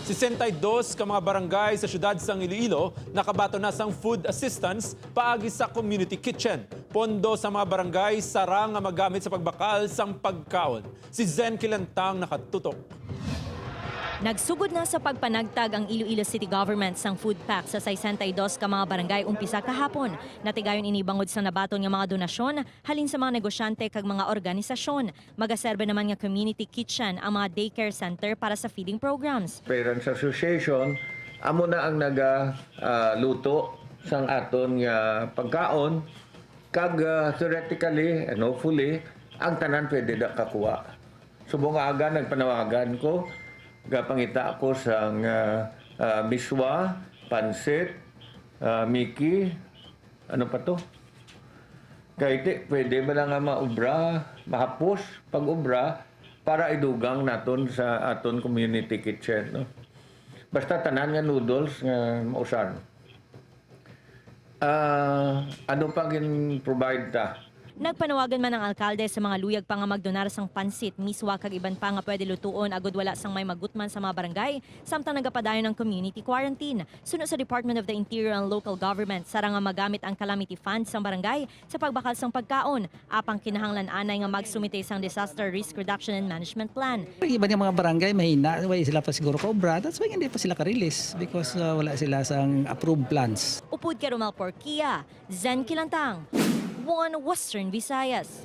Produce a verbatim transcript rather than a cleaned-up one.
Sesenta y dos ka mga barangay sa siyudad sang Iloilo nakabaton na sang food assistance paagi sa community kitchen. Pondo sa mga barangay sara nga magamit sa pagbakal sang pagkaon. Si Zen Kilantang nakatutok. Nagsugod na sa pagpanagtag ang Iloilo City Government sang food pack sa sesenta y dos ka mga barangay umpisa kahapon. Natigayon ini bangod sa nabaton nga mga donasyon halin sa mga negosyante kag mga organisasyon. Magaserbe naman nga community kitchen ang mga daycare center para sa feeding programs. Parents Association, amo na ang naga ah, luto sang aton nga pagkaon, kag ah, theoretically and hopefully ang tanan pwede na kakuha. Subong nga aga nagpanawagan ko, gapangita ako sang ah, ah, miswa, pansit, ah, miki, ano pa to? Kay ti, pwede ba na nga maubra, mahapos pag-ubra para idugang naton sa aton community kitchen, no? Basta tanan nga noodles nga mausan. Ah, ano pa gin-provide ta? Nagpanawagan man ang alkalde sa mga luyag pa nga magdonar sang pansit, miswa kag iban pa nga pwede lutuon agud wala sang may magutman sa mga barangay, samtang nagapadayon ang community quarantine. Suno sa Department of the Interior and Local Government, sara nga magamit ang calamity fund sang barangay sa pagbakal sang pagkaon, apang kinahanglan anay nga magsumite sang Disaster Risk Reduction and Management Plan. Ang iban nga mga barangay mahina, way sila pa siguro kaobra. That's why hindi pa sila ka-release because uh, wala sila sang approved plans. Upod kay Romel Porquia, Zen Kilantang, One Western Visayas.